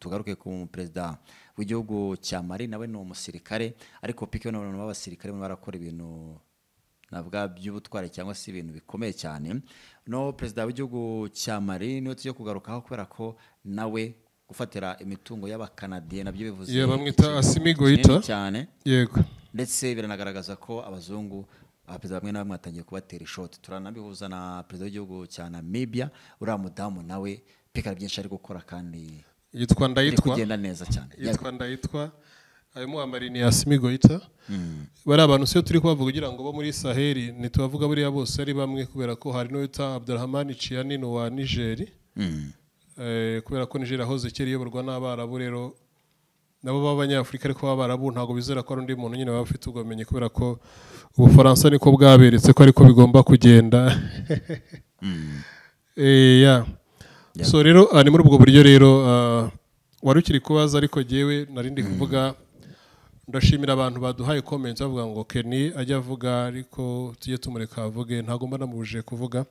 Tugaruke ku perezida w'igihugu cya Mali, nawe ni umusirikare, ariko PK n'abantu b'abasirikare barakora ibintu navuga by'ubutwari cyangwa se ibintu bikomeye cyane. No perezida w'igihugu cya Mali niwe tujye kugarukaho, kubera ko nawe gufatira imitungo y'abakanadiye nabyo bivuze bamwita Assimi Goita cyane. Yego, ndetse biranagaragaza ko abazungu abaperezida bamwe na bamwe batangiye kubatera ishoti. Turanabihuza na perezida w'igihugu cya Namibia, uriya mudamu nawe peka byinshi ari gukora kandi yitwa Ndayitwa, kugenda neza cyane. Yitwa Ndayitwa, harimo Amarini Assimi Goita. Bari abantu siyo turi kubavuga kugira ngo bo muri Saheli ntitubavuga buriya bose ari bamwe, kubera ko hari n'uwita Abdurrahman Chiani wa Niger. Kubera ko Niger ahoze kera iyoborwa n'Abarabu, rero nabo b'Abanyafurika ariko b'Abarabu ntabwo bizera ko ari undi muntu nyine baba bafite ubwo bumenyi, kubera ko Ubufaransa niko bwaberetse ko ariko bigomba kugenda. So rero ni muri ubwo buryo rero wari ukiri kubaza, ariko jyewe nari ndi kuvuga ndashimira abantu baduhaye comments bavuga ngo Kenny ajya avuga ariko tujye tumureka avuge, ntabwo mba namubujije kuvuga.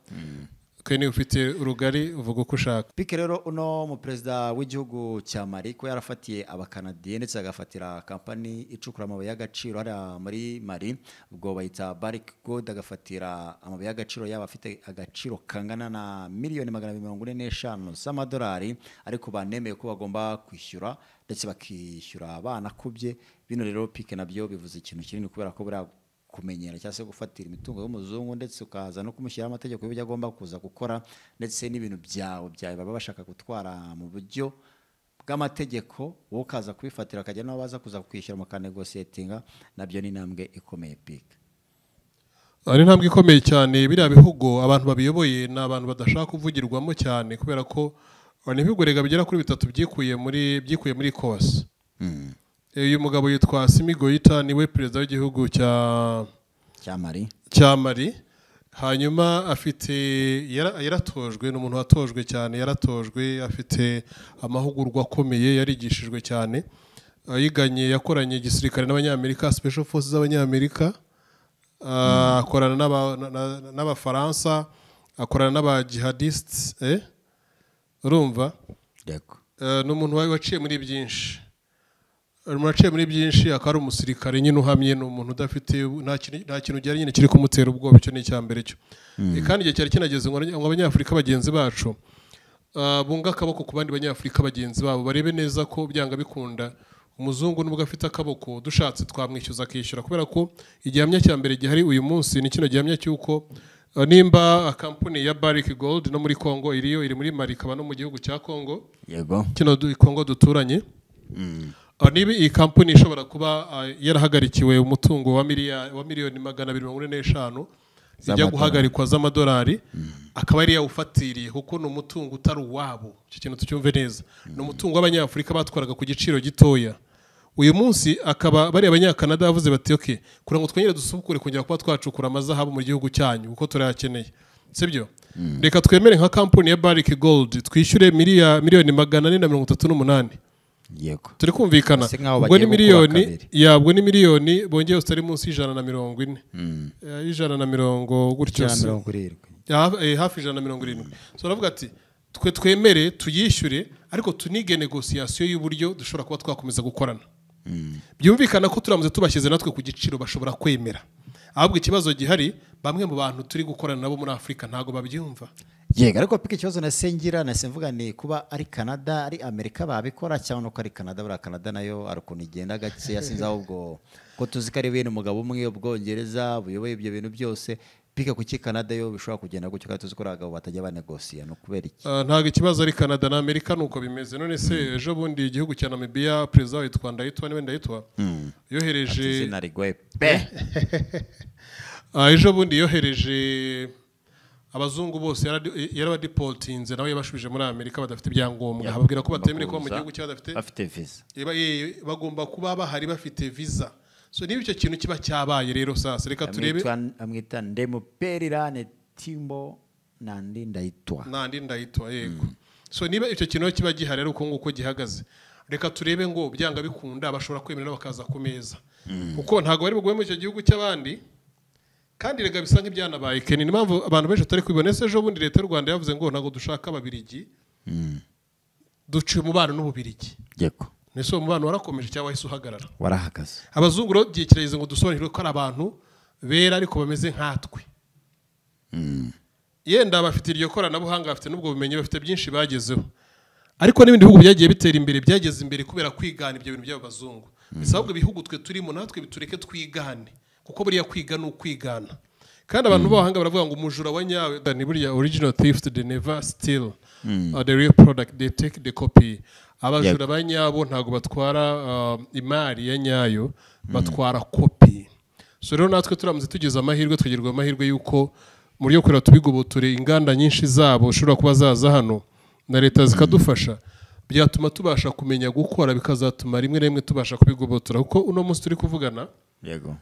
Kenny ufite urugari uvuga uko ushaka. Pike rero uno mu perezida w'igihugu cya Mali ko yarafatiye abakanadiye ndetse agafatira kampani icukura amabuye y'agaciro hariya muri Mali, ubwo bayita Barrick Gold, agafatira amabuye y'agaciro yaba afite agaciro kangana na 245 miliyoni z'amadolari, ariko banemeye ko bagomba kwishyura ndetse bakishyura banakubye. Bino rero Pike nabyo bivuze ikintu kinini, kubera ko buriya kumenyera cyangwa se gufatira imitungo y'umuzungu ndetse ukaza no kumushyiraho amategeko y'ibyo agomba kuza gukora, ndetse n'ibintu byawe baba bashaka gutwara mu buryo bw'amategeko, wowe ukaza kubifatira akajya n'aho baza kuza kwishyura mukanegosiyetinga, nabyo ni intambwe ikomeye Pike. Ari intambwe ikomeye cyane. Biriya bihugu abantu babiyoboye ni abantu badashaka kuvugirwamo cyane, kubera ko ni ibihugu rega bigera kuri bitatu byikuye muri ECOWAS. Uyu mugabo yitwa Assimi Goita, niwe perezida w'igihugu cya Mali. Hanyuma afite yaratojwe, ni umuntu watojwe cyane, yaratojwe, afite amahugurwa akomeye, yarigishijwe cyane, yiganye, yakoranye igisirikare n'Abanyamerika, Special Forces z'Abanyamerika, akorana n'Abafaransa, akorana n'aba jihadistes, urumva? Yego. Ni umuntu waciye muri byinshi. Umuntu waciye muri byinshi, akaba ari umusirikare nyine uhamye, ni umuntu udafite nta kintu gihari nyine kiri kumutera ubwoba. Icyo ni icya mbere cyo. Kandi igihe cyari kinageze ngo Abanyafurika bagenzi bacu bunge akaboko ku bandi Banyafurika bagenzi babo, barebe neza ko byanga bikunda umuzungu nubwo afite akaboko dushatse twamwishyuza akishyura, kubera ko igihamya cya mbere gihari uyu munsi ni kino gihamya cy'uko nimba kampani ya Barrick Gold no muri Congo iriyo, iri muri Mali, ikaba no mu gihugu cya Congo, yego kino Congo duturanye, niba iyi kampani ishobora kuba yarahagarikiwe umutungo wa miliyoni 245 zijya guhagarikwa z'amadolari, akaba yari yawufatiriye kuko ni umutungo utari uwabo. Icyo kintu tucyumve neza, ni umutungo w'Abanyafurika batwaraga ku giciro gitoya. Uyu munsi akaba bari Abanyakanada bavuze bati okay, kugira ngo twongere dusubukure kongera kuba twacukura amazahabu mu gihugu cyanyu kuko turayakeneye, sibyo? Reka twemere nka kampani ya Barrick Gold twishyure miliyoni 438. Yego, turi kumvikana. Ubwo ni miliyoni yabwo, ni miliyoni bongeye zitari munsi y'140, 140 gutyo, hafi 170. So aravuga ati twe twemere tuyishyure, ariko tunige négociation y'uburyo dushobora kuba twakomeza gukorana. Byumvikana ko turamutse tubashyize natwe ku giciro bashobora kwemera. Ahubwo ikibazo gihari, bamwe mu bantu turi gukorana nabo muri Afurika ntabwo babyumva. Yego, ariko pika ikibazo nasengira nasemvuga ni kuba ari Canada ari Amerika babikora, cyangwa nuko ari Canada, bura Canada nayo ari ukuntu igenda gake, yasinze ahubwo ko tuzi ko ari bene umugabo umwe Ubwongereza buyoboye ibyo bintu byose. Pika kuki Canada yo bishobora kugenda gutyo kandi tuzi ko abagabo batajya banegosiya, no kubera iki? Ntabwo ikibazo ari Canada na Amerika, nuko bimeze. None se ejo bundi igihugu cya Namibia perezida witwa Ndayitwa, niwe Ndayitwa yohereje izina rigoye pe. Ejo bundi yohereje abazungu bose, yarabadeportinze, nawe yabashubije muri Amerika badafite ibyangombwa, ababwira ko batemerewe kuba mu gihugu cyabo badafite visa, bagomba kuba bahari bafite visa. So niba icyo kintu kiba cyabaye rero sasa reka turebe. Amwita Ndemuperirane Timbo Nandi Ndayitwa. Nandi Ndayitwa, yego. So niba icyo kintu kiba gihari ari uko nguko gihagaze, reka turebe ngo byanga bikunda bashobora kwemerera bakaza ku meza, kuko ntago bari bugume mu icyo gihugu cy'abandi. Kandi rega bisa nk'ibyanabaye Kenny, ni impamvu abantu benshi tutari kubibona. Ese ejo bundi leta y'u Rwanda yavuze ngo ntago dushaka Ababirigi, Duciye umubano n'Ububirigi. Yego. Nese uwo mubano warakomeje cyangwa wahise uhagarara? Warahagaze. Abazungu rero igihe kirageze ngo dusobanukirwe ko ari abantu bera ariko bameze nkatwe. Yenda bafite iryo koranabuhanga, bafite n'ubwo bumenyi, bafite byinshi bagezeho, ariko n'ibindi bihugu byagiye bitera imbere byageze imbere kubera kwigana ibyo bintu by'abo bazungu. Bisaba ibihugu twe turimo natwe bitureke twigane, kuko buriya kwiga ni ukwigana. Kandi abantu b'abahanga baravuga ngo umujura wa nyawe ni buriya original thief, they never steal the real product, they take the copy. Abajura ba nyabo ntabwo batwara imari ya nyayo, batwara kopi. So rero natwe turamutse tugize amahirwe, tukagirirwa amahirwe y'uko muri yo kurera tubigobotore inganda nyinshi zabo ushobora kuba zaza hano na leta zikadufasha, byatuma tubasha kumenya gukora, bikazatuma rimwe na rimwe tubasha kubigobotora. Kuko uno munsi turi kuvugana, yego,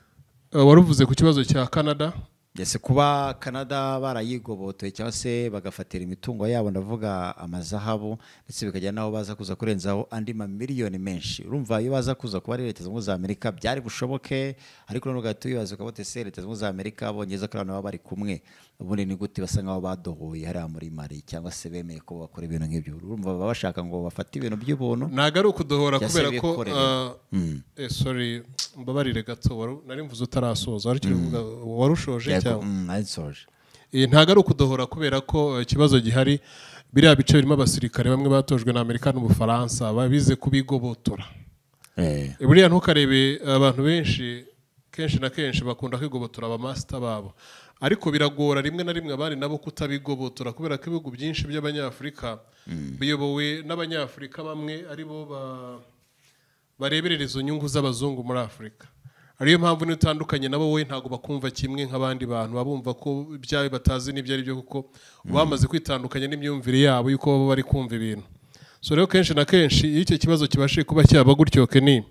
waruvuze ku kibazo cya Canada. Ese kuba Canada barayigobotoye cyangwa se bagafatira imitungo yabo, ndavuga amazahabu, ndetse bikajya naho baza kuza kurenzaho andi mamiliyoni menshi. Urumva iyo baza kuza kuba ari Leta Zunze Ubumwe za Amerika byari bushoboke, ariko none ugahita wibaza ukabote se Leta Zunze Ubumwe za Amerika bongeza ko abantu baba bari kumwe, ubundi ni gute basa nkaho badohoye hariya muri Mali cyangwa se bemeye ko bakora ibintu nk'ibyo? Urumva baba bashaka ngo bafate ibintu by'ubuntu. Ntago ari ukudohora kubera ko sorry, mbabarire gato, nari mvuze utarasoza, warushoje cyangwa? Ntago ari ukudohora kubera ko ikibazo gihari, biriya bice birimo abasirikare bamwe batojwe na Amerika n'Ubufaransa babize kubigobotora. Buriya ntukarebe abantu benshi, kenshi na kenshi bakunda kwigobotora abamasita babo, ariko biragora rimwe na rimwe abandi nabo kutabigobotora, kubera ko ibihugu byinshi by'Abanyafurika biyobowe n'Abanyafurika bamwe aribo bareberera izo nyungu z'abazungu muri Afurika. Ariyo mpamvu n'utandukanye nabo we ntago bakumva kimwe nk'abandi bantu, babumva ko ibyawe batazi n'ibyo ari byo, kuko bamaze kwitandukanya n'imyumvire yabo yuko baba bari kumva ibintu. So rero kenshi na kenshi iyo icyo kibazo kibashije kuba cyaba gutyo keni,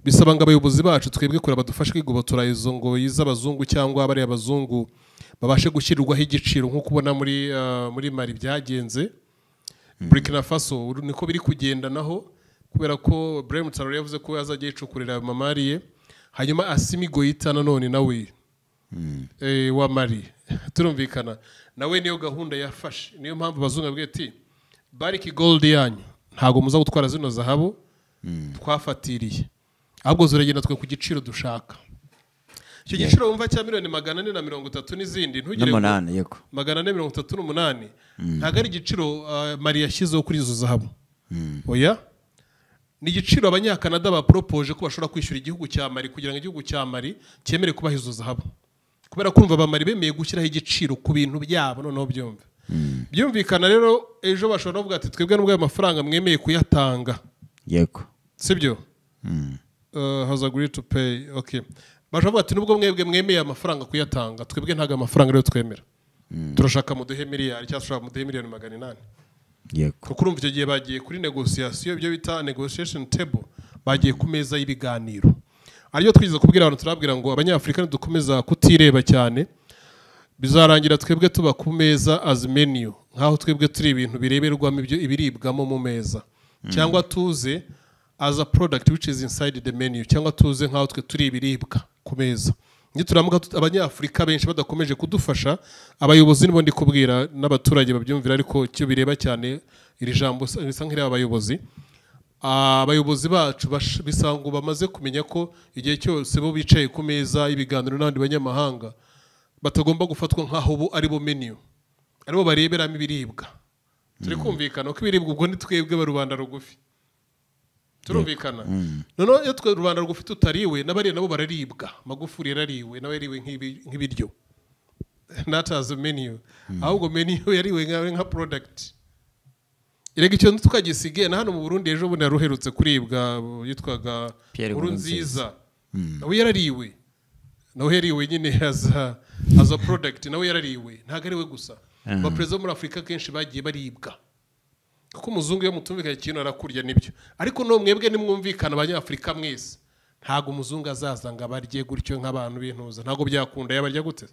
bisaba ngo abayobozi bacu twebwe kure badufashe kwigobotora izo ngo z'abazungu cyangwa abari abazungu babashe gushyirwaho igiciro nk'uko ubona muri Mali byagenze. Burkina Faso niko biri kugenda naho, kubera ko Ibrahim Traoré yavuze ko azajya yicukurira mamari ye. Hanyuma Assimi Goïta nanone nawe wa Mali, turumvikana nawe niyo gahunda yafashe. Niyo mpamvu abazungu babwiye ati Barrick Gold yanyu ntago muza gutwara zino zahabu twafatiriye, ahubwo zuragenda twe ku giciro dushaka. Icyo giciro wumva cya 430,000,000 n'izindi, ntugire yego 438, ntago ari igiciro Mali yashyizeho kuri izo zahabu. Oya, ni igiciro abanyakanada bapropoje ko bashobora kwishyura igihugu cya Mali kugira ngo igihugu cya Mali cyemere kubaha izo zahabu, kubera kumva abamari bemeye gushyiraho igiciro ku bintu byabo. Noneho byumve byumvikana rero, ejo bashobora kuvuga ati twebwe n'ubwo ayo mafaranga mwemeye kuyatanga, yego, sibyo, has agreed to pay, okay, bashobora kuvuga ati nubwo mwebwe mwemeye amafaranga kuyatanga, twebwe ntago amafaranga rero twemera, turashaka muduhe miliyari cyangwa turashaka muduhe 800,000,000. Yego. Kuko urumva icyo gihe bagiye kuri negotiation, ibyo bita negotiation table, bagiye ku meza y'ibiganiro. Ariyo twize kubwira abantu, turabwira ngo Abanyafurika dukomeza kutireba cyane, bizarangira twebwe tuba ku meza as menu, nkaho twebwe turi ibintu bireberwamo ibyo ibiribwamo mu meza, cyangwa tuze as a product which is inside the menu, cyangwa tuze nkaho twe turi ibiribwa ku meza. Nituramuka Abanyafurika benshi badakomeje kudufasha, abayobozi nibo ndi kubwira n'abaturage babyumvira, ariko icyo bireba cyane iri jambo bisa nk'iri abayobozi. Abayobozi bacu bisango bamaze kumenya ko igihe cyose bo bicaye ku meza y'ibiganiro n'abandi banyamahanga batagomba gufatwa nkaho bo ari bo menu, aribo bareberamo ibiribwa. Turi kumvikana ko ibiribwa ubwo ni twebwe ba rubanda rugufi. Turumvikana. Noneho iyo twe rubanda rugufi tutariwe, n'abariye nabo bararibwa. Magufuli yarariwe, nawe yariwe nk'ibiryo. Not as a menu. Ahubwo menu yariwe nka product. Erega icyo tukagisigaye na hano mu Burundi ejo bundi yaruherutse kuribwa yitwaga Nkurunziza. Nawe yarariwe. Nawe yariwe nyine as a product, nawe yarariwe. Ntago ariwe gusa. Ba president muri Afrika kenshi bagiye baribwa. Kuko umuzungu iyo mutumvikanye ikintu arakurya nibyo, ariko no mwebwe nimwumvikana Abanyafurika mwese, ntago umuzungu azaza ngo abarye gutyo nk'abantu bintuza, ntago byakunda. Yabarya gute?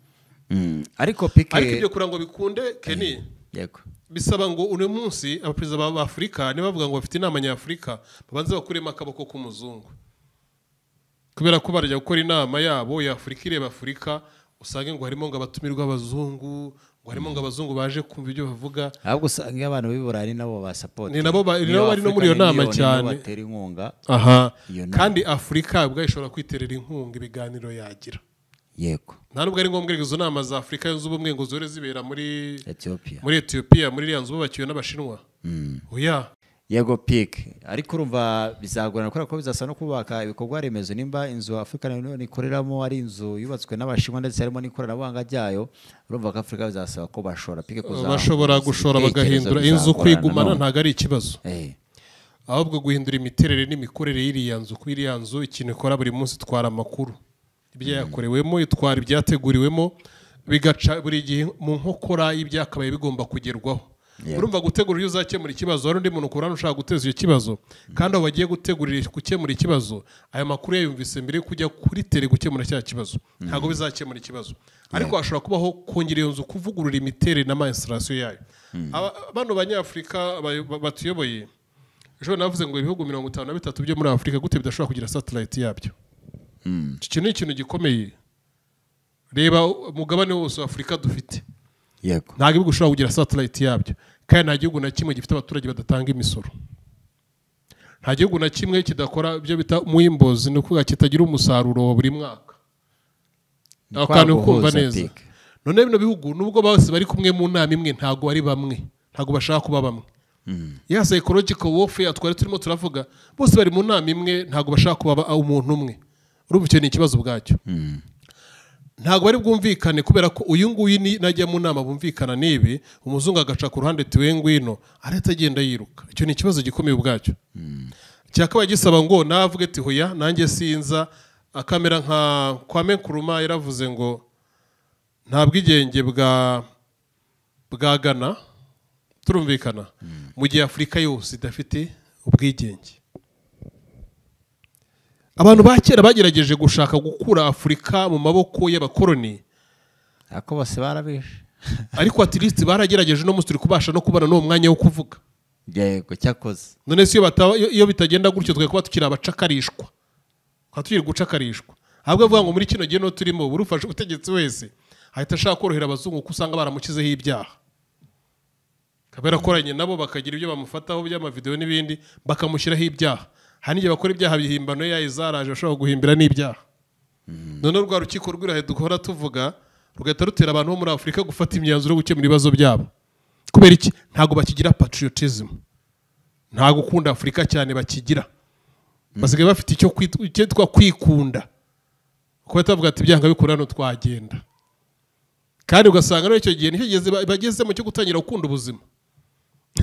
Ariko pike, ariko ibyo kugira ngo bikunde Kenny, yego, bisaba ngo uno munsi abaperezida ba Afurika nibavuga ngo bafite inama nyafurika, babanze bakuremo akaboko k'umuzungu, kubera ko barajya gukora inama yabo ya Afurika ireba Afurika, usange ngo harimo ngo abatumirwa abazungu, Ngo harimo ngo abazungu baje kumva ibyo bavuga. Ahubwo usanga abantu b'i Burayi nabo ba support. Ni nabo bari no muri iyo nama cyane. Batera inkunga. Aha. Kandi Afurika ubwo ishobora kwiterera inkunga ibiganiro yagira. Yego. Nta nubwo ari ngombwa izo nama za Afurika yunze ubumwe ngo zore zibera muri Ethiopia. Muri Ethiopia muri iriya nzu bubakiwe n'Abashinwa. Oya. Yego pik. Ariko urumva bizagorana kubera ko bizasa no kubaka ibikorwa remezo nimba inzu African Union ikoreramo ari inzu yubatswe n'Abashinwa ndetse harimo n'ikoranabuhanga ryayo, urumva ko Afrika bizasaba ko bashora pik kuzamura. Bashobora gushora bagahindura inzu, kwigumana ntago ari ikibazo. Ahubwo guhindura imiterere n'imikorere y'iriya nzu, kuko iriya nzu ikintu ikora buri munsi itwara amakuru. Ibyo yakorewemo itwara ibyateguriwemo bigaca buri gihe mu nkokora y'ibyakabaye bigomba kugerwaho. Urumva gutegura iyo uzakemura ikibazo hari undi muntu kurana ushaka guteza icyo kibazo, kandi abo bagiye gutegurira gukemura ikibazo ayo makuru yayumvise mbere kujya kuri tele gukemura cya kibazo, ntago bizakemura ikibazo. Ariko hashobora kubaho kongera iyo nzu, kuvugurura imiterere n'ama installation yayo. Bano banyafurika batuyoboye ejo navuze ngo ibihugu 53 byo muri Afurika gute bidashobora kugira satellite yabyo. Iki ni ikintu gikomeye. Reba umugabane wose wa Afurika dufite. Yego. Nta gihugu ushobora kugira satellite yabyo. Kandi nta gihugu na kimwe gifite abaturage badatanga imisoro. Nta gihugu na kimwe kidakora ibyo bita muhimbozi, ni ukuvuga kitagira umusaruro wa buri mwaka. Akantu kumva neza. None bino bihugu nubwo bose bari kumwe mu nama imwe ntago ari bamwe, ntago bashaka kuba bamwe. Ya psychological warfare twari turimo turavuga, bose bari mu nama imwe ntago bashaka kuba umuntu umwe. Urumva icyo ni ikibazo bwacyo. Ntago bari bwumvikane kubera ko uyu nguyu najya mu nama bumvikana nibi, umuzungu agaca ku ruhande tiwe ngwino areta agenda yiruka. Icyo ni ikibazo gikomeye ubwacyo. Cyakabaye gisaba ngo navuge ati hoya nanjye sinza, akamera nka Kwame Nkrumah yaravuze ngo nta bwigenge bwa Ghana, turumvikana, mu gihe Afurika yose idafite ubwigenge. Abantu ba kera bagerageje gushaka gukura Afurika mu maboko y'abakoloni, ariko bose barabishe. Ariko at least baragerageje no musituri kubasha no kubana n'uwo mwanya wo kuvuga. Yego cyakoze. None se iyo bitagenda gutyo twe kuba tukiri abacakarishwa. Kwa tukiri gucakarishwa. Ahubwo avuga ngo muri kino gihe no turimo burufashe ubutegetsi wese ahita ashaka korohera abazungu kuko usanga baramukizeho ibyaha. Kabera koranye nabo bakagira ibyo bamufataho by'amavideo n'ibindi bakamushyiraho ibyaha. Hani igihe bakora ibyaha bihimbano ya izaraje bashobora guhimbira n'ibyaha. None rwa rukiko rw'irahe dukora tuvuga rugahita rutera abantu bo muri Afurika gufata imyanzuro yo gukemura ibibazo byabo. Kubera iki? Ntago bakigira patriotism. Ntago gukunda Afurika cyane bakigira. Basigaye bafite icyo kwitwa kwikunda. Kuko batavuga ati byanga bikura no twagenda. Kandi ugasanga no icyo gihe nicyo geze bageze mu cyo gutangira gukunda ubuzima.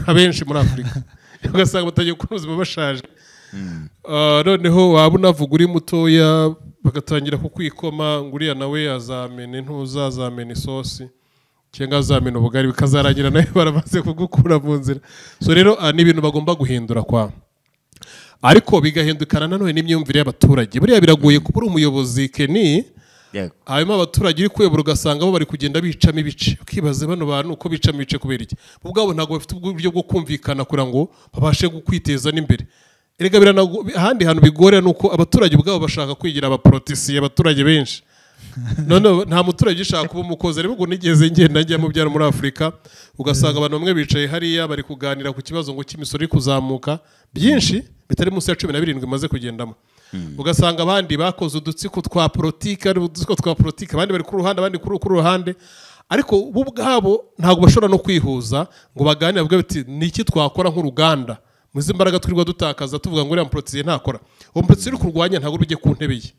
Abenshi muri Afurika ugasanga batangiye gukunda ubuzima bashaje. Noneho waba unavuga uri mutoya bagatangira kukwikoma ngo uriya nawe azamena intuza, azamena isosi cyangwa azamena ubugari, bikazarangira nawe baramaze kugukura mu nzira. So rero ni ibintu bagomba guhindura kwa, ariko bigahindukana nanone n'imyumvire y'abaturage. Buriya biragoye kuba uri umuyobozi Kenny, hanyuma abaturage uri kuyobora ugasanga bo bari kugenda bicamo ibice, ukibaze bano bantu uko bicamo ibice kubera iki? Bo ubwabo ntabwo bafite uburyo bwo kumvikana kugira ngo babashe kwiteza n'imbere. Erega ahandi hantu bigorera nuko abaturage ubwabo bashaka kwigira abaprotisiye, abaturage benshi. None nta muturage ushaka kuba umukozi. Ariko ubwo nigeze ngenda njya mu byaro muri Afurika ugasanga abantu bamwe bicaye hariya bari kuganira ku kibazo ngo cy'imisoro iri kuzamuka byinshi bitari munsi ya 17 imaze kugendamo. Ugasanga abandi bakoze udutsiko twa politike, ari udutsiko twa politike, abandi bari ku ruhande, abandi kuri ruhande, ariko bo ubwabo ntabwo bashobora no kwihuza ngo baganire bavuge bati niki twakora nk'uruganda. Muzi imbaraga twirirwa dutakaza tuvuga ngo uriya muprotisiye ntakora. Uwo muprotisiye uri kurwanya ntabwo ujye ku ntebe ye.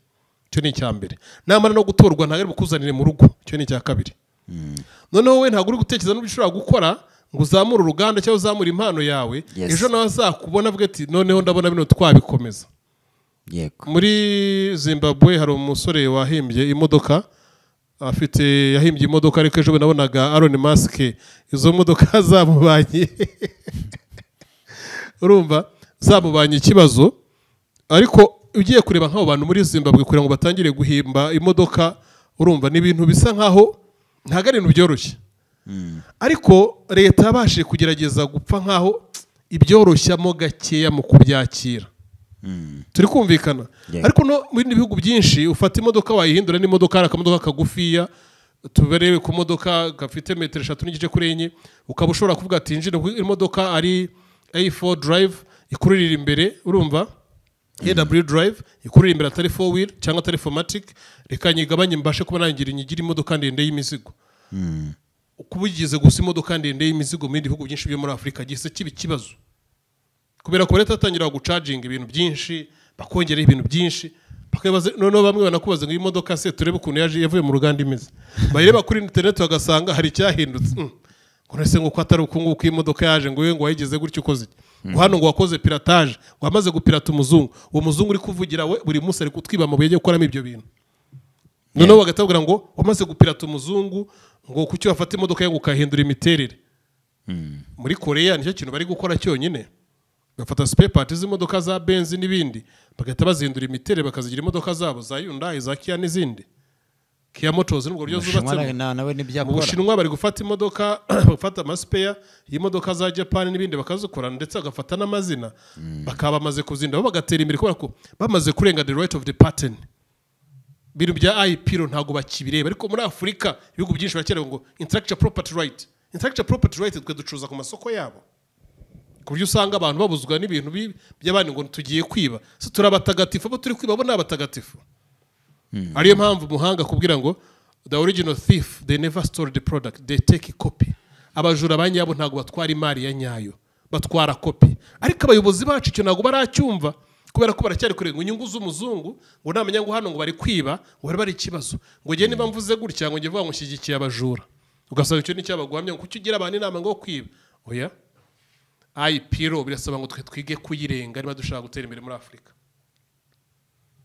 Icyo ni icya mbere. Namara no gutorwa ntabwo ari bukuzanire mu rugo. Icyo ni icya kabiri. Noneho we ntabwo uri gutekereza n'ibyo ushobora gukora ngo uzamure uruganda cyangwa uzamure impano yawe. Ejo nawe azakubona avuge ati noneho ndabona bino twabikomeza. Yego. Muri Zimbabwe hari umusore wahimbye imodoka, afite yahimbye imodoka, ariko ejo nabonaga Elon Musk izo modoka zamubanye. Urumva zamubanye ikibazo. Ariko ugiye kureba nk'abo bantu muri Zimbabwe kugira ngo batangire guhimba imodoka, urumva ni ibintu bisa nkaho ntago ari ibintu byoroshye. Ariko leta yabashije kugerageza gupfa nkaho ibyoroshyamo gakeya mu kubyakira. Turi kumvikana. Ariko no mu bindi bihugu byinshi ufata imodoka wayihindura n'imodoka ari akamodoka kagufiya, Tuberebe ku modoka gafite metero 3.5 kuri 4, ukaba ushobora kuvuga ati injine imodoka ari A4 drive ikururira imbere, urumva AW drive ikururira imbere, atari 4 wheel cyangwa atari 4matic, reka nyigabanye mbashe kuba nangira nyigira imodoka ndende y'imizigo. Kuba ugize gusa imodoka ndende y'imizigo mu bindi bihugu byinshi byo muri Afurika gihise kiba ikibazo, kubera ko leta yatangira gucaginga ibintu byinshi, bakongeraho ibintu byinshi, bakabaza. Noneho bamwe banakubaza ngo iyi modoka se turebe ukuntu yaje yavuye mu ruganda imeze, bayireba kuri internet bagasanga hari icyahindutse. Ngo nese ngo ko atari uku nguku iyi modoka yaje, ngo ngo wayigize gutyo ukoze iki, ngo hano ngo wakoze piratage, ngo wamaze gupirata umuzungu. Uwo muzungu uri kuvugira we buri munsi ari kutwiba amabuye yo gukoramo ibyo bintu. Noneho bagahita bavuga ngo wamaze gupirata umuzungu, ngo kuki wafata imodoka ye ngo ukahindura imiterere. Muri Korea nicyo kintu bari gukora cyonyine, bafata spare parts z'imodoka za Benz n'ibindi, bagahita bazihindura imiterere, bakazigira imodoka zabo za Hyundai, za Kia n'izindi. Kia Motors n'ubwo buryo zubatsemo. Nawe nibyo Mu akora. Bushinwa bari gufata imodoka, bafata amaspeya y'imodoka za Japan n'ibindi bakazikora, ndetse bagafata n'amazina, bakaba bamaze kuzinda, bo bagatera imbere kubera ko bamaze kurenga the right of the pattern. Ibintu bya IP ntabwo bakibireba. Ariko muri Afurika ibihugu byinshi baracyari ngo intellectual property right, intellectual property right. Twe ducuruza ku masoko yabo, ku buryo usanga abantu babuzwa n'ibintu by'abandi ngo tugiye kwiba. Se turi abatagatifu? Abo turi kwiba bo ni abatagatifu? Ariyo mpamvu umuhanga akubwira ngo the original thief, they never stole the product, they take a copy. Abajura ba nyabo ntabwo batwara imari ya nyayo, batwara kopi. Ariko abayobozi bacu icyo ntabwo baracyumva, kubera ko baracyari kureba inyungu z'umuzungu, ngo namenya ngo hano ngo bari kwiba, ngo bari ikibazo, ngo njye niba mvuze gutya ngo njye vuga ngo nshyigikiye abajura. Ugasanga icyo ni cyabaguhamya ngo kuki ugira abantu inama ngo kwiba. Oya, IP birasaba ngo twe twige kuyirenga niba dushaka gutera imbere muri Afurika.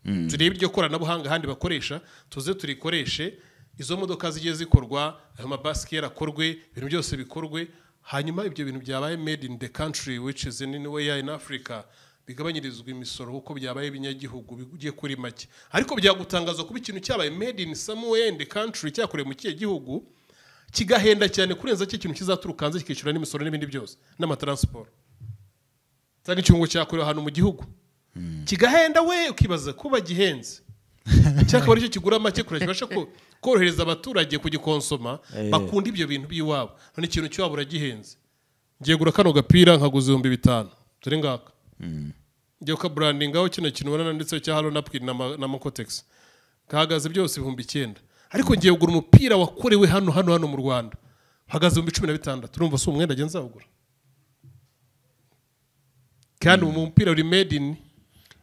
Turebe iryo koranabuhanga ahandi bakoresha, tuze turikoreshe. Izo modoka zigiye zikorwa, ayo mabasikeri akorwe, ibintu byose bikorwe, hanyuma ibyo bintu byabaye made in the country, which is in anywhere in Africa, bigabanyirizwa imisoro kuko byabaye ibinyagihugu, bigiye kuri make. Ariko byagutangaza kuba ikintu cyabaye made in somewhere in the country, cyakorewe mu kihe gihugu, kigahenda cyane kurenza cyo kintu kizaturuka hanze, kikishyura n'imisoro n'ibindi byose n'amatransport, cyangwa icyungo cyakorewe ahantu mu gihugu kigahenda, we ukibaza kuba gihenze, cyakaba aricyo kigura make kure, kibasha korohereza abaturage kugikonsoma. Bakunda ibyo bintu by'iwabo. None ikintu cy'iwabo uragihenze. Ngiye gura kano gapira nkaguza 5000, dore ngaka, ngiye kukabrandingaho kino kintu ubona nanditseho cya Halo Napkin na Makotex, gahagaze byose 9000. Ariko ngiye kugura umupira wakorewe hano hano hano mu Rwanda, hagaze 16,000. Urumva si umwenda ngiye nzawugura? Kandi umupira uri made in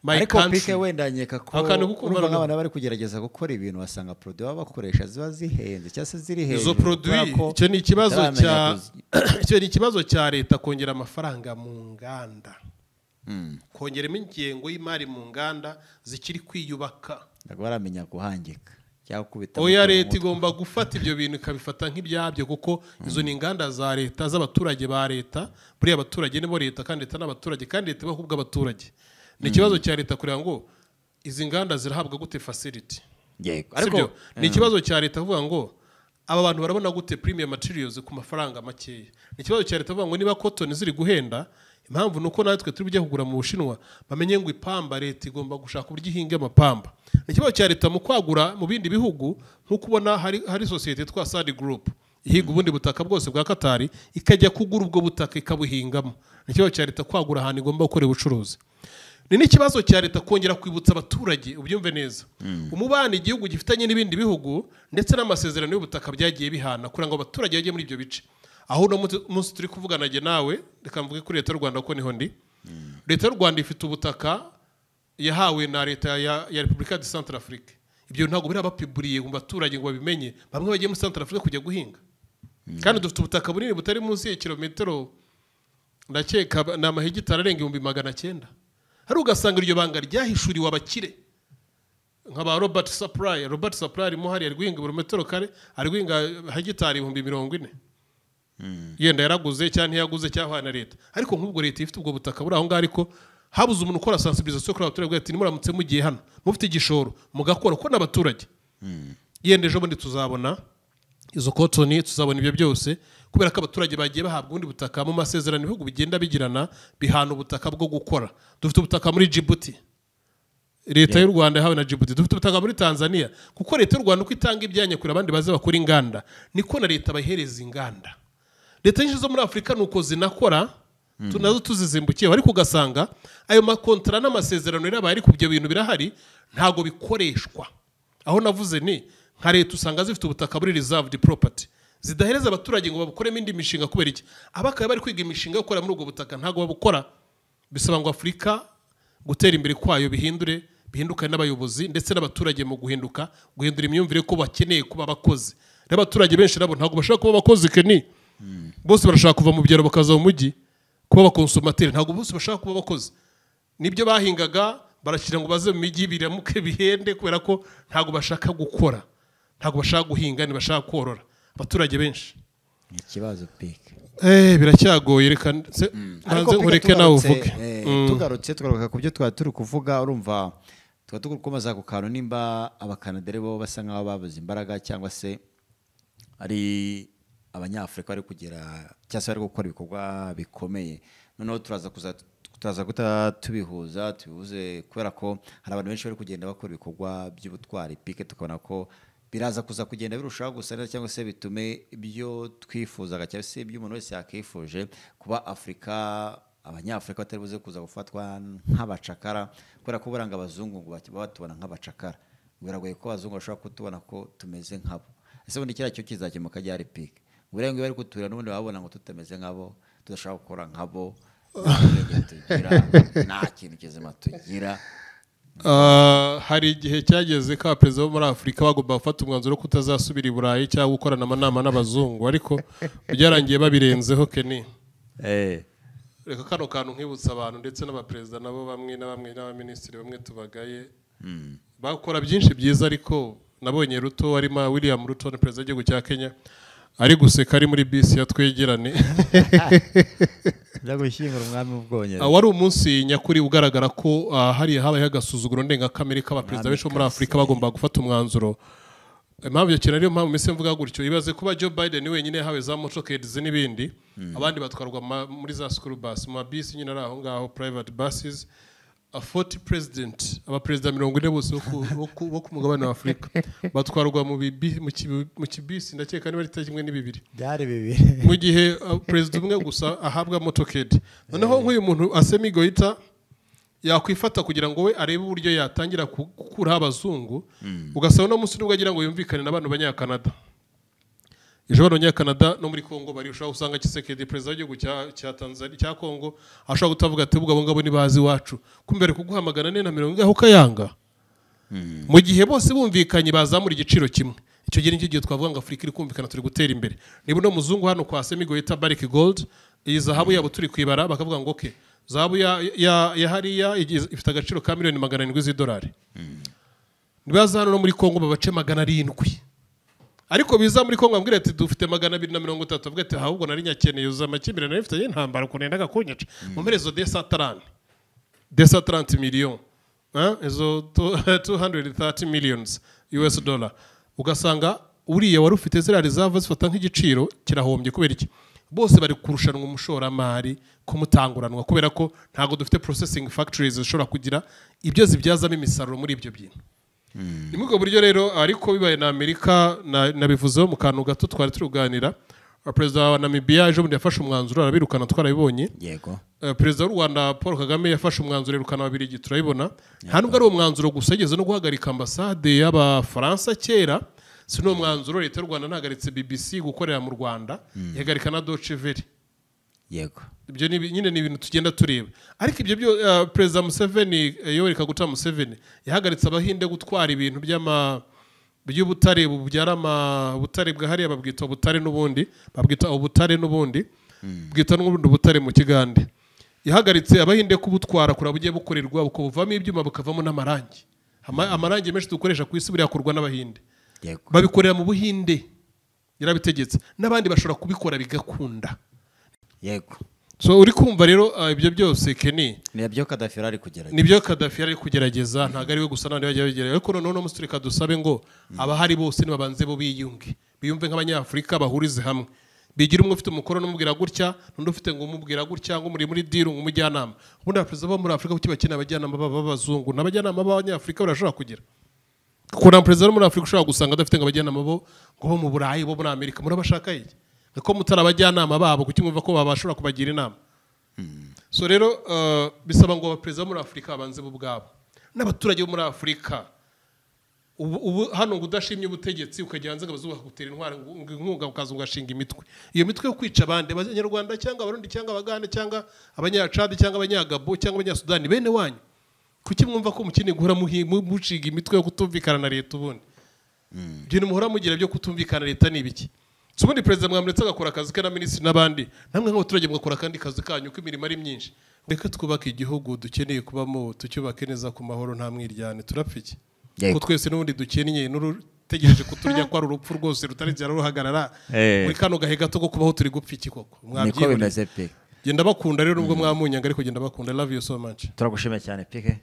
my Ariko country. Pike, wenda nkeka ko Akantu ko kumva urumva noneho. nk'abantu bari kugerageza gukora ibintu, basanga produit baba bakoresha ziba zihenze cyangwa se ziri hejuru, Izo produit, kubera ko icyo ni ikibazo bataramenya cya icyo ni ikibazo cya leta, kongera amafaranga mu nganda, kongeramo ingengo y'imari mu nganda zikiri kwiyubaka. Ntabwo baramenya guhangika cyangwa gukubita Oya, moto mu leta mutwe. igomba gufata ibyo bintu ikabifata nk'ibyabyo, kuko izo ni inganda za leta, z'abaturage ba leta. Buriya abaturage nibo leta, kandi leta n'abaturage, kandi leta ibaho kubw'abaturage. Ni ikibazo cya leta kugira ngo izi nganda zirahabwa gute facility. Ariko Sibyo? Ni ikibazo cya leta kuvuga ngo aba bantu barabona gute premium materials ku mafaranga makeya. Ni ikibazo cya leta kuvuga ngo niba cotton ziri guhenda, impamvu ni uko natwe turi bujye kugura mu Bushinwa, bamenye ngo ipamba leta igomba gushaka uburyo ihinga amapamba. Ni ikibazo cya leta mu kwagura mu bindi bihugu, nk'uko ubona hari sosiyete yitwa Sadi Group ihiga ubundi butaka bwose bwa Katari, ikajya kugura ubwo butaka ikabuhingamo. Ni ikibazo cya leta kwagura ahantu igomba gukorera ubucuruzi. Ni n'ikibazo cya leta kongera kwibutsa abaturage, ubyumve neza, umubano igihugu gifitanye n'ibindi bihugu, ndetse n'amasezerano y'ubutaka byagiye bihana, kugira ngo abaturage bajye muri ibyo bice. Aho uno munsi turi kuvugana jye nawe, reka mvuge kuri leta y'u Rwanda kuko niho ndi. Leta y'u Rwanda ifite ubutaka yahawe na leta ya Repubulika de Centrafrique. Ibyo ntabwo birabapiburiye mu baturage ngo babimenye, bamwe bagiye muri Centrafrique kujya guhinga, kandi dufite ubutaka bunini butari munsi ya kilometero, ndakeka ni amahegitari arenga 900,000. Hari ugasanga iryo banga ryahishuriwe abakire nka ba Robert Supply. Robert Supply arimo hariya, ari guhinga ibirometero kare, ari guhinga hegitari 40,000. Yenda yaraguze cyangwa ntiyaguze cyangwa na leta. Ariko nk'ubwo leta ifite ubwo butaka buri aho ngaho, ariko habuze umuntu ukora sensibilisation kuri abaturage ati nimuramutse mugiye hano mufite igishoro mugakora, kuko n'abaturage yenda ejo bundi tuzabona izo cotton, tuzabona ibyo byose, kubera ko abaturage bagiye bahabwa ubundi butaka mu masezerano ibihugu bigenda bigirana, bihana ubutaka bwo gukora. Dufite ubutaka muri Djibouti. Leta y'u Rwanda yahawe na Djibouti. Dufite ubutaka muri Tanzania, kuko leta y'u Rwanda uko itanga ibyanya kure abandi baze bakora inganda, niko na leta bahereza inganda. Leta nyinshi zo muri Afurika nuko zinakora, tunazo tuzizimbukiye, ariko ugasanga ayo makontara n'amasezerano yarabaye, ariko ibyo bintu birahari ntago bikoreshwa. Aho navuze ni nka leta usanga zifite ubutaka buri reserved property zidahereza abaturage ngo babukoremo indi mishinga. Kubera iki? Abakaye bari kwiga imishinga yo gukora muri ubwo butaka ntago babukora. Bisaba ngo Afurika gutera imbere kwayo bihinduka n'abayobozi ndetse n'abaturage mu guhinduka, guhindura imyumvire ko bakeneye kuba abakozi. N'abaturage benshi nabo ntago bashaka kuba abakozi keni. Bose barashaka kuva mu byaro bakaza mu mujyi kuba abakonsomateri, ntago bose bashaka kuba abakozi. Nibyo bahingaga barashyira ngo baze mu mijyi biramuke bihende, kubera ko ntago bashaka gukora, ntago bashaka guhinga, ntibashaka korora. Abaturage benshi ikibazo pike biracyagoye. Reka nze nkureke nawe uvuge. Tugarutse tugaruka ku byo twari turi kuvuga, urumva tukaba turi gukomeza ku kantu nimba abakanadere bo basa nkaho babuze imbaraga, cyangwa se ari abanyafurika bari kugera cyangwa se bari gukora ibikorwa bikomeye. Noneho turaza guta tubihuza tubihuze, kubera ko hari abantu benshi bari kugenda bakora ibikorwa by'ubutwari pike, tukabona ko biraza kuza kugenda birushaho gusa neza, cyangwa se bitume ibyo twifuzaga cyangwa se ibyo umuntu wese yakifuje kuba Afurika, abanyafurika batari buze kuza gufatwa nk'abacakara, kubera ko buranga abazungu ngo batubona nk'abacakara. Biragoye ko abazungu bashobora kutubona ko tumeze nkabo. Ese ubundi kiriya cyo kizakemuka ryari pike? Buriya ngo bari kuturira n'ubundi babona ngo tutameze nkabo, tudashobora gukora nkabo, nta kintu kizima tugira. Hari igihe cyageze ko abaperezida bo muri Afurika bagomba gufata umwanzuro wo kutazasubira i Burayi cyangwa gukorana amanama n'abazungu, ariko byarangiye babirenzeho Kenny. Reka kano kantu nkibutsa abantu ndetse n'abaperezida nabo bamwe na bamwe n'abaminisitiri bamwe tubagaye bakora byinshi byiza, ariko nabonye Ruto arimo, William Ruto ni perezida w'igihugu cya Kenya, ari guseka ari muri bisi ya Twegerane. Gushyingura umwami w'Ubwongereza. Wari umunsi nyakuri ugaragara ko hariya habayeho agasuzuguro ndengakamere k'abaperezida benshi bo muri Afurika bagomba gufata umwanzuro. Impamvu iyo ariyo mpamvu mbese mvuga gutyo, ibaze kuba Joe Biden wenyine yahawe za motorcades n'ibindi, abandi batwarwa muri za school bus, mu mabisi nyine ari aho ngaho private buses. A 40 president, abaperezida 40 bose bo ku mugabane wa Afurika batwarwa mu kibisi, ndakeka niba ari kimwe n'ibibiri byari bibiri, mu gihe perezida umwe gusa ahabwa motorcade. Noneho nk'uyu muntu Assimi Goïta yakwifata kugira ngo we arebe uburyo yatangira gukuraho abazungu, ugasaba no munsi nubwo agira ngo yumvikane n'abantu banyakanada. Ejo abanyakanada no muri Kongo bari ushobora usanga Tshisekedi perezida w'igihugu cya Tanzania cya Kongo ashobora gutavuga ati ubwo ngabo ni bazi wacu, kumbere kuguha 440 aho kayanga. Mu gihe bose bumvikanye bazamura igiciro kimwe, icyo gihe nicyo gihe twavuga ngo Afurika iri kumvikana, turi gutera imbere. Niba no muzungu hano kwa Assimi Goïta Barrick Gold, iyi zahabu yabo turi kwibara bakavuga ngo okay, zahabu ya hariya ifite agaciro ka miliyoni 700 z'idolari. Nibaza hano no muri Kongo babace 700. Ariko biza muri Kongo ambwira ati dufite 230, avuga ati ahubwo nari nyakeneye uza amakimbirane nari mfitanye intambara kunendaga kunyica. Mu mperezo 230 million, izo 230 millions US dollar. Ugasanga uriya wari ufite ziriya reserve zifata nk'igiciro kirahombye. Kubera iki? Bose bari kurushanwa umushoramari kumutanguranwa, kubera ko ntago dufite processing factories zishobora kugira ibyo zibyazamo imisaruro muri ibyo bintu. Ni muri ubwo buryo rero, ariko bibaye na Amerika nabivuzeho mu kantu gato twari turuganira. Perezida wa Namibia ejo bundi yafashe umwanzuro arabirukana, twarabibonye. Yego. Perezida w'u Rwanda Paul Kagame yafashe umwanzuro yirukana Ababiligi, turabibona. Nta nubwo ari uwo mwanzuro gusa, yigeze no guhagarika ambasade y'Abafaransa kera. Si n'uwo mwanzuro, leta y'u Rwanda ntahagaritse BBC gukorera mu Rwanda, ihagarika na Deutsche Welle. Yego. Ibyo nyine ni ibintu tugenda tureba. Ariko ibyo byo Perezida Museveni, Yoweri Kaguta Museveni yahagaritse abahinde gutwara ibintu by'ubutare bubyara ubutare bwa hariya babwita ubutare n'ubundi, babwita ubutare n'ubundi, bwita n'ubundi ubutare mu Kigande. Yahagaritse abahinde kubutwara kura bugiye bukorerwa bukavamo ibyuma bukavamo n'amarangi. Amarangi menshi dukoresha ku isi buriya akorwa n'abahinde. Yego. Babikorera mu Buhinde, yarabitegetse. N'abandi bashobora kubikora bigakunda. Yego. So uri kumva rero ibyo byose Kenny, nibyo Gaddafi ari kugerageza. Nibyo Gaddafi ari kugerageza, ntago ari we gusa n'abandi bagiye bagerageza. Ariko noneho no musturika dusabe ngo abahari bose nibabanze bo biyunge, biyumve nk'abanyafurika bahurize hamwe. Bigira umwe ufite umukoroni umubwira gutya, n'undi ufite ngo umubwira gutya, ngo muri muri deal, ngo umujyanama. Ubundi abaperezida bo muri Afurika kuki bakeneye abajyanama b'abazungu? N'abajyanama b'abanyafurika barashobora kugira, kuko nta perezida wo muri Afurika ushobora gusanga adafite ngo abajyanama bo ngo bo mu Burayi, bo muri Amerika. Murabashaka iki ko mutari abajyanama babo? Kuki mwumva ko babashobora kubagira inama? So rero bisaba ngo abaperezida bo muri Afurika babanze bo ubwabo n'abaturage bo muri Afurika. Ubu hano ngo udashimye ubutegetsi ukajya hanze ngo abazungu bakagutera intwari, ngo inkunga, ukaza ugashinga imitwe, iyo mitwe yo kwica abandi Abanyarwanda cyangwa Abarundi cyangwa Abagande cyangwa Abanyacadi cyangwa Abanyagabo cyangwa Abanyasudani bene wanyu. Kuki mwumva ko mukeneye guhora mushinga imitwe yo kutumvikana na leta? Ubundi ibintu muhora mugira byo kutumvikana na leta ni ibiki? Si ubundi perezida mwamuretse agakora akazi ke na minisitiri n'abandi, namwe nk'abaturage mugakora akandi kazi kanyu, ko imirimo ari myinshi? Reka twubake igihugu dukeneye kubamo, tucyubake neza ku mahoro, nta mwiryane. Turapfa iki? Ko twese n'ubundi dukennye, n'urutegereje kuturya ko ari urupfu rwose rutarizera ruhagarara. Muri kano gahe gato ko kubaho turi gupfa iki koko? Niko Mwabyihoreye. bimeze pe. Genda bakunda rero, nubwo mwamunyanga, ariko genda bakunda. I love you so much. Turagushimiye cyane, Pike.